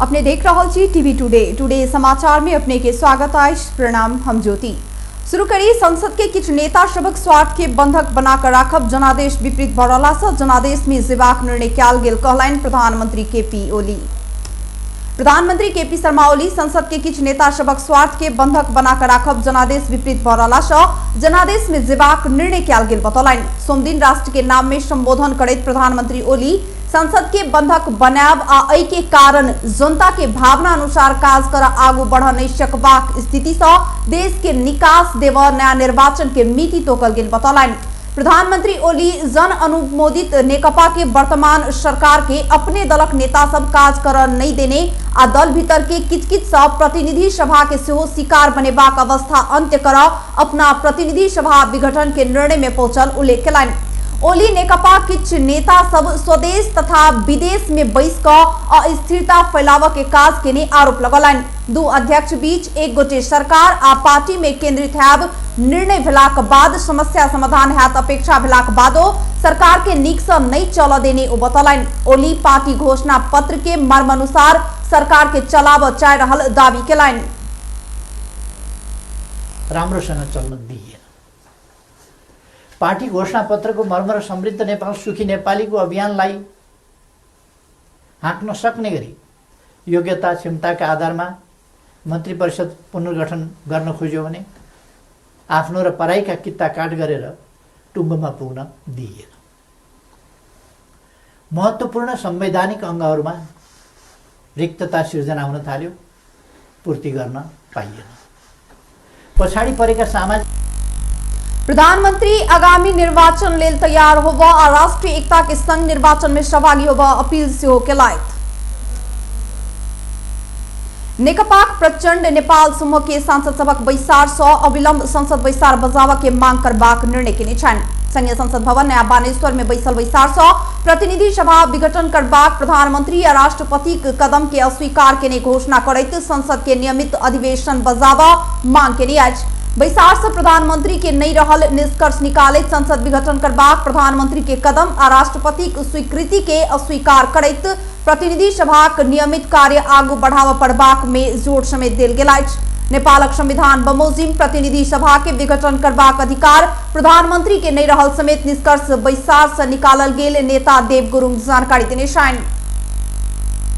अपने देख रहल छी टीवी टुडे। टुडे समाचार में अपने के स्वागत अछि। प्रणाम, हम ज्योति। शुरू करी संसद के किछु नेता सभक स्वार्थ के बंधक बनाकर राखब जनादेश विपरीत भऽ रहला सँ जनादेश में जेबाक निर्णय कयल गेल कहलनि प्रधानमंत्री केपी ओली। प्रधानमंत्री केपी शर्मा ओली संसद के किछु नेता सभक स्वार्थ के बंधक बनाकर राखब जनादेश विपरीत भऽ रहला सँ जनादेश में जेबाक निर्णय कयल गेल बतौलनि। सोमदिन राष्ट्र के नाम में संबोधन करैत प्रधानमंत्री ओली संसद के बंधक बनायब आ एहि के कारण जनता के भावना अनुसार काज कर आगू बढ़ नहीं सकबाक स्थिति सँ देश के निकास देव नया निर्वाचन के मिति तोकल गेल बतौलनि। प्रधानमंत्री ओली जन अनुमोदित नेकपा के वर्तमान सरकार के अपने दलक नेता सब काज कर नहीं देने आ दल भीतर के किच किच सँ प्रतिनिधि सभा के सेहो शिकार बनेबाक अवस्था अंत्य कर अपना प्रतिनिधि सभा विघटन के निर्णय में पहुंचल उल्लेख केलनि। ओली नेकपा किछु नेता सब स्वदेश तथा विदेश में बैस कऽ अस्थिरता फैलावऽ के काज केने आरोप लगौलनि। दू अध्यक्ष बीच एक गोटे सरकार आ पार्टी में केंद्रित हैब निर्णय भेलाक बाद समस्या समाधान हैत अपेक्षा भेलाक बादो सरकार के नीक सँ नहि चलऽ देने ओ बतौलनि। ओली पार्टी घोषणा पत्र के मर्म अनुसार सरकार के चलाबऽ चाहि रहल दावी केलनि। राम्रोसँग चल्न दिएन। पार्टी घोषणापत्रको मर्म र समृद्ध नेपाल सुखी नेपालीको अभियानलाई हाँक्न सक्ने गरी योग्यता क्षमताका आधारमा मन्त्री परिषद पुनर्गठन गर्न खोज्यो भने आफ्नो र पराईका कित्ता काट गरेर टुङ्गोमा पुग्न दिइएन। महत्त्वपूर्ण संवैधानिक अङ्गहरूमा रिक्तता सिर्जना हुन थाल्यो, पूर्ति गर्न पाइएन। पछाडि परेका सामाजिक प्रधानमंत्री आगामी निर्वाचन लेल तैयार होब आ राष्ट्रीय एकता के संग निर्वाचन में सहभागी होब अपील सेहो केलथि। नेकपाक प्रचंड नेपाल समूह के सांसद सभक बैसार सँ अविलंब संसद बैसार बजाबऽ के मांग करबाक निर्णय केने छनि। संघीय संसद भवन नया बानेश्वर में बैसल बैसार सँ प्रतिनिधि सभा विघटन करबाक प्रधानमंत्री आ राष्ट्रपतिक कदम के अस्वीकार केने घोषणा करैत संसद के नियमित अधिवेशन बजाबऽ मांग केने अछि। बैसार सँ प्रधानमंत्री के नहि रहल निष्कर्ष निकालैत संसद विघटन करबाक प्रधानमंत्री के कदम आ राष्ट्रपतिक स्वीकृति के अस्वीकार करैत प्रतिनिधि सभाक नियमित कार्य आगू बढ़ाबऽ पड़बाक में जोर समेत देल गेल अछि। नेपालक संविधान बमोजिम प्रतिनिधि सभा के विघटन करबाक अधिकार प्रधानमंत्री के नहि रहल समेत निष्कर्ष बैसार से निकालल गेल नेता देव गुरुङ जानकारी देने छनि।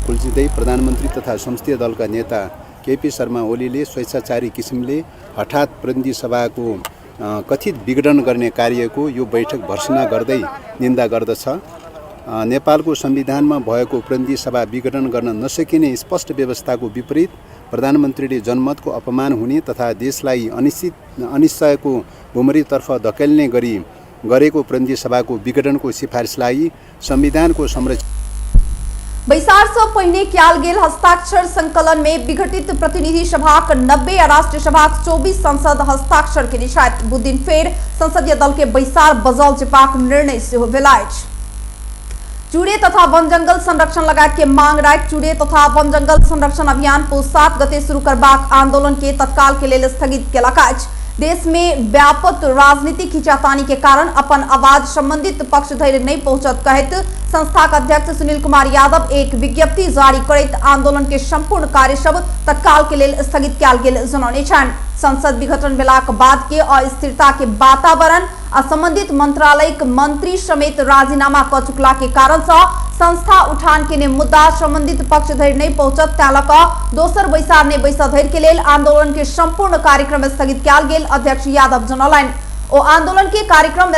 कुलजिँदै प्रधानमन्त्री तथा संसदीय दलका नेता केपी शर्मा ओलीले स्वेच्छाचारी किसिमले हठात प्रतिनिधि सभाको कथित विघटन गर्ने कार्यको यो बैठक भर्सना गर्दै निन्दा गर्दछ। नेपालको संविधानमा भएको प्रतिनिधि सभा विघटन गर्न नसकिने स्पष्ट व्यवस्थाको विपरीत प्रधानमन्त्रीले जनमतको अपमान हुने तथा देशलाई अनिश्चयको भुमरीतर्फ धकेल्ने गरी गरेको प्रतिनिधि सभाको विघटनको सिफारिसलाई संविधानको संरक्षण बैसार सँ पहिने कयल गेल हस्ताक्षर संकलन में विघटित प्रतिनिधि सभाक 90 आ राष्ट्रीय सभाक 24 सांसद हस्ताक्षर केने छथि। बुधदिन फेर संसदीय दल के बैसार बजाओल जेबाक निर्णय सेहो भेल अछि। चूड़े तथा वन जंगल संरक्षण लगायत के मांग राखि चूड़े तथा वन जंगल संरक्षण अभियान पुस 7 गते शुरू करबाक आंदोलन के तत्काल के लेल स्थगित केलक अछि। देश में व्यापक राजनीतिक खिंचातानी के कारण अपन आवाज संबंधित पक्ष धरि नहीं पहुंचत कहैत संस्थाक अध्यक्ष सुनील कुमार यादव एक विज्ञप्ति जारी करैत आंदोलन के संपूर्ण कार्य सब तत्काल के लेल स्थगित कयल गेल जनौने छनि। संसद विघटन भेलाक बाद के अस्थिरता के वातावरण आ संबंधित मंत्रालयक मंत्री समेत राजीनामा क चुकला के कारण सँ संस्था उठान केने मुद्दा संबंधित पक्ष धरि नहीं पहुंचत तैं लऽ कऽ दोसर बैसार नहि बैसऽ धरि के लेल आंदोलन के संपूर्ण कार्यक्रम स्थगित कयल गेल अध्यक्ष यादव जनौलनि। ओ आंदोलन के कार्यक्रम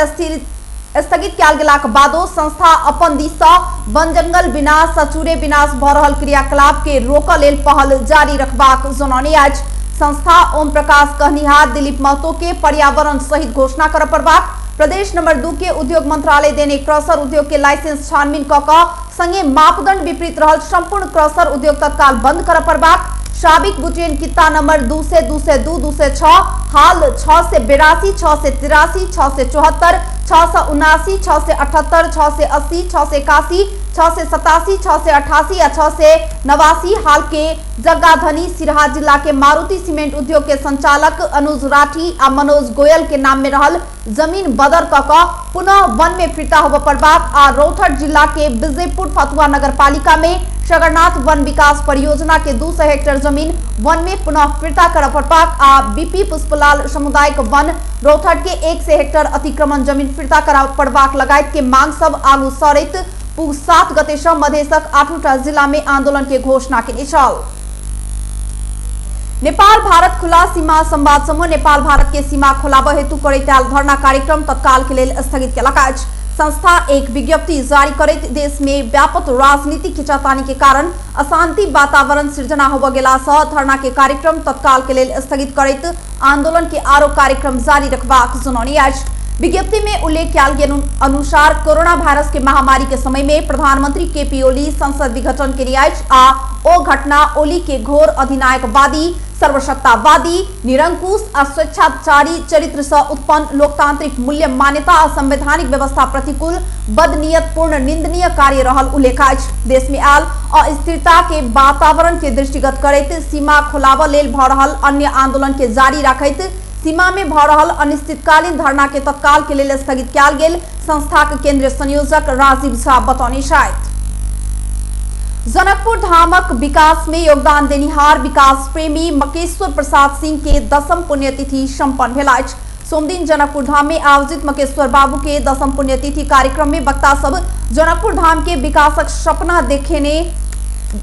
स्थगित कयल गेलाक बादो संस्था अपन दिस सँ वन जंगल विनाश आ चूड़े विनाश भऽ रहल क्रियाकलाप के रोकऽ लेल पहल जारी रखबाक जनौने अछि। संस्था ओम प्रकाश कहनिहार दिलीप महतो के पर्यावरण सहित घोषणा करऽ पड़बाक, प्रदेश नंबर 2 के उद्योग मंत्रालय देने क्रसर उद्योग के लाइसेंस छानबीन कऽ कऽ संगे मापदंड विपरीत रहल संपूर्ण क्रसर उद्योग तत्काल बंद करऽ पड़बाक, साबिक बुचेन कित्ता नंबर 200, 202, 206, हाल 682, 683, 674, 679, 678, 680, 681, 687, 688 आ 689 हाल के जग्गाधनी सिरहा जिला के मारुति सीमेंट उद्योग के संचालक अनुज राठी आ मनोज गोयल के नाम में रहल जमीन बदर क कऽ पुनः वन में फिर्ता होबय पड़बाक आ रौतहट जिला के विजयपुर फतुआ नगरपालिका में सगरनाथ वन विकास परियोजना के 200 हेक्टेयर जमीन वन में पुनः फिर्ता करऽ पड़बाक आ बीपी पुष्पलाल सामुदायिक वन रौथट के 100 हेक्टेयर अतिक्रमण जमीन फिर्ता करऽ पड़बाक लगायत के मांग सब आगू सड़ैत पुस 7 गते सँ मधेशक 8टा जिला में आंदोलन के घोषणा केने छल। नेपाल भारत खुला सीमा संवाद समूह नेपाल भारत के सीमा खोलाबय हेतु करैत आयल धरना कार्यक्रम तत्काल के लेल स्थगित केलक अछि। संस्था एक विज्ञप्ति जारी करैत देश में व्यापक राजनीतिक खिंचातानी के कारण अशांति वातावरण सृजना होबय गेला सँ धरना के कार्यक्रम तत्काल के लेल स्थगित करैत आंदोलन के आरो कार्यक्रम जारी रखबाक जनौने अछि। विज्ञप्ति में उल्लेख कयल गेल अनुसार कोरोना वायरस के महामारी के समय में प्रधानमंत्री केपी ओली संसद विघटन केने अछि आ ओ घटना ओली के घोर अधिनायकवादी, सर्वसत्तावादी, निरंकुश आ स्वेच्छाचारी चरित्र सँ उत्पन्न लोकतांत्रिक मूल्य मान्यता आ संवैधानिक व्यवस्था प्रतिकूल बदनीयतपूर्ण निंदनीय कार्य रहल उल्लेख अछि। देश में आयल अस्थिरता के वातावरण के दृष्टिगत करैत सीमा खोलाबय लेल भऽ रहल अन्य आंदोलन के जारी राखैत सीमा में भऽ रहल अनिश्चितकालीन धरना के तत्काल के लेल स्थगित कयल गेल संस्थाक केंद्रीय संयोजक राजीव झा बतौने छथि। जनकपुर धामक विकास में योगदान देनिहार विकास प्रेमी मकेश्वर प्रसाद सिंह के 10म पुण्यतिथि संपन्न भेल अछि। सोमदिन जनकपुर धाम में आयोजित मकेश्वर बाबू के 10म पुण्यतिथि कार्यक्रम में वक्ता सब जनकपुर धाम के विकासक सपना देखेने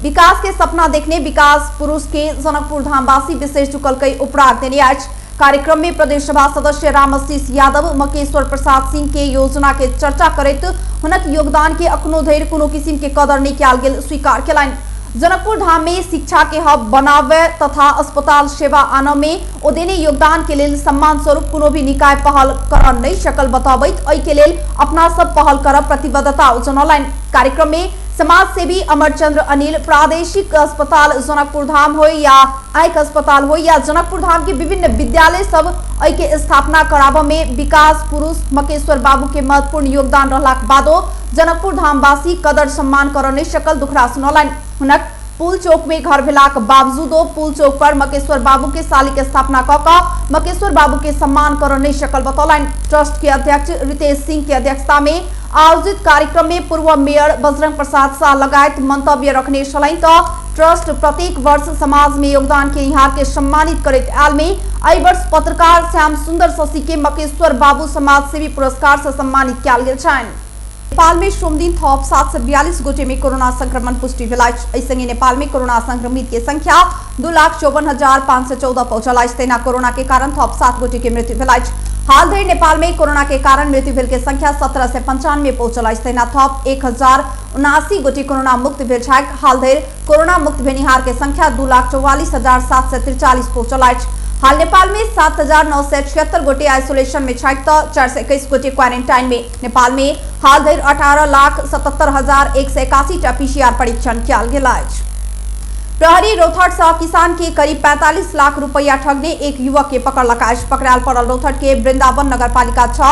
विकास के सपना देखने विकास पुरुष के जनकपुर धामवासी विशेष चुकल कई उपराग देने अछि। कार्यक्रम में प्रदेश सभा सदस्य रामआशीष यादव मकेश्वर प्रसाद सिंह के योजना के चर्चा करैत हुनक योगदान के अखनो धरि कोनो किसिम के कदर नहि कयल गेल स्वीकार केलनि। जनकपुर धाम में शिक्षा के हब बनावे तथा अस्पताल सेवा आनय में ओ देने योगदान के लेल सम्मान स्वरूप कोनो भी निकाय पहल कर नहीं सकल बतबैत एहि के लेल अपना सब पहल करब प्रतिबद्धता जनौलनि। कार्यक्रम में समाजसेवी अमरचंद्र अनिल प्रादेशिक अस्पताल जनकपुर धाम हो या आँखि अस्पताल हो या जनकपुर धाम के विभिन्न विद्यालय सब एहि के स्थापना कराबय में विकास पुरुष मकेश्वर बाबू के महत्वपूर्ण योगदान रहलाक बादो जनकपुर धामवासी कदर सम्मान कर नहीं सकल दुखड़ा सुनौलनि। हुनक पुल चौक में घर भेलाक बावजूदो पुल चौक पर मकेश्वर बाबू के शालिक स्थापना क कऽ मकेश्वर बाबू के सम्मान कर नहीं सकल बतौलनि। ट्रस्ट के अध्यक्ष रितेश सिंह के अध्यक्षता में आयोजित कार्यक्रम में पूर्व मेयर बजरंग प्रसाद शाह लगायत मंतव्य रखने छलनि त ट्रस्ट प्रत्येक वर्ष समाज में योगदान के निहार के सम्मानित करैत आयल में एहि वर्ष पत्रकार श्याम सुंदर शशि के मकेश्वर बाबू समाजसेवी पुरस्कार से सम्मानित कयल गेल छनि। नेपाल में सोमदिन थप 742 गोटे में कोरोना संक्रमण पुष्टि भेल अछि। एहि संगे नेपाल में कोरोना संक्रमित के संख्या 2,54,514 पहुंचल अछि। तहिना कोरोना के कारण थप 7 गोटे के मृत्यु भेल अछि। हाल धरि नेपाल में कोरोना के कारण मृत्यु भेल के संख्या 1795 पहुंचल अछि। तहिना थप 1079 गोटे कोरोना मुक्त भेल छथि। हाल धरि कोरोना मुक्त भेनिहार के संख्या 2,44,743 पहुंचल अछि। हाल नेपाल में 7,976 गोटे आइसोलेशन में छथि त 421 गोटे क्वारेंटाइन में। नेपाल में हाल धरि 18,77,181 टा पीसीआर परीक्षण कयल गेल अछि। प्रहरी रौथट सँ किसान के करीब 45 लाख रुपया ठगने एक युवक के पकड़लक अछि। पकड़ायल पड़ल रौथट के वृंदावन नगरपालिका 6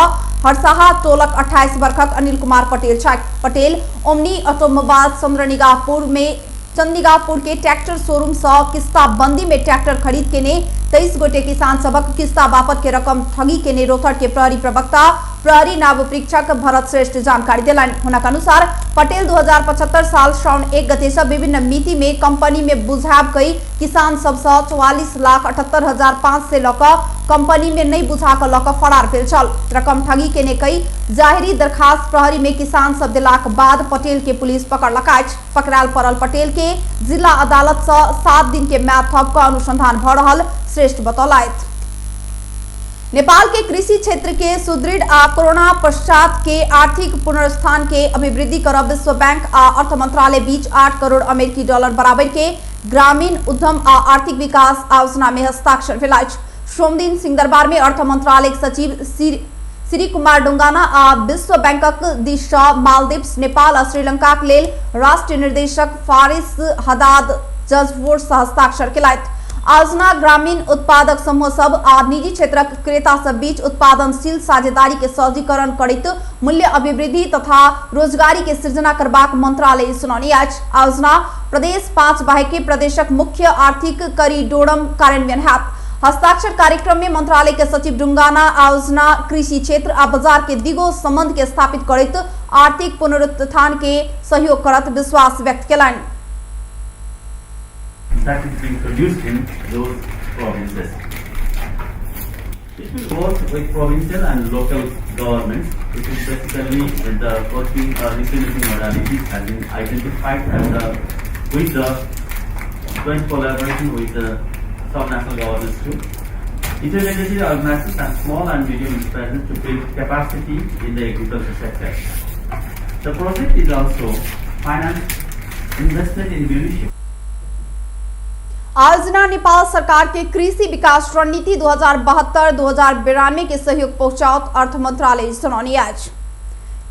हरसाहा टोलक 28 वर्षक अनिल कुमार पटेल छथि। पटेल ओमनी ऑटोमोबाइल चंद्रनिगाहपुर में चंद्रनिगाहपुर के ट्रैक्टर शोरूम सँ किस्ताबंदी में ट्रैक्टर खरीद केने 23 गोटे किसान सबक किस्ता बापत के रकम ठगी केने रौथट के प्रहरी प्रवक्ता प्रहरी नाव परीक्षक भरत श्रेष्ठ जानकारी देलनि। हुनक अनुसार पटेल 2075 साल श्रावण 1 गते से विभिन्न मिति में कंपनी में बुझाब कई किसान सबसँ 44,78,500 लऽ कऽ कंपनी में नहीं बुझा कऽ लऽ कऽ फरार भेल छल। रकम ठगी केने कई जाहिरी दरखास्त प्रहरी में किसान सब देलाक बाद पटेल के पुलिस पकड़लक अछि। पकड़ायल पड़ल पटेल के जिला अदालत से 7 दिन के म्याद थप कऽ अनुसंधान भऽ रहल श्रेष्ठ बतौलथि। नेपाल के कृषि क्षेत्र के सुदृढ़ आ कोरोना पश्चात के आर्थिक पुनर्स्थान के अभिवृद्धि करब विश्व बैंक आ अर्थ मंत्रालय बीच 8 करोड़ अमेरिकी डॉलर बराबर के ग्रामीण उद्यम आ आर्थिक विकास आयोजना में हस्ताक्षर भेल अछि। सोमदिन सिंहदरबार में अर्थ मंत्रालय सचिव श्री कुमार डोंगाना आ विश्व बैंकक दिस सँ मालदीव्स, नेपाल आ श्रीलंकाक लेल राष्ट्रीय निर्देशक फारिस हदाद जजवोर सँ हस्ताक्षर केलथि। आयोजना ग्रामीण उत्पादक समूह सब आ निजी क्षेत्रक क्रेता सब बीच उत्पादनशील साझेदारी के सहजीकरण करैत मूल्य अभिवृद्धि तथा रोजगारी के सृजना करबाक मंत्रालय सुनौनी अछि। आयोजना प्रदेश 5 बाहेक के प्रदेशक मुख्य आर्थिक करिडोरम कार्यान्वयन हैत। हस्ताक्षर कार्यक्रम में मंत्रालय के सचिव डुंगाना आयोजना कृषि क्षेत्र आ बाजार के दिगो संबंध के स्थापित करैत आर्थिक पुनरुत्थान के सहयोग करत विश्वास व्यक्त केलनि। that is being produced in those provinces. It will work with provincial and local governments. It is basically the working implementing modalities have been identified as the, with the joint collaboration with the subnational governments too. Intermediary organizations and small and medium enterprises to build capacity in the agriculture sector. The project is also finance investment in municipal आयोजना नेपाल सरकार के कृषि विकास रणनीति 2072-2092 के सहयोग पहुंचाओत, अर्थ मंत्रालय जनौनी अछि।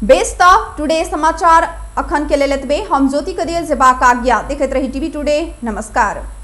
बेस त टुडे समाचार अखन के लेल एतबे। हम ज्योति कदियल जेबाक आज्ञा, देखैत रही टीवी टुडे। नमस्कार।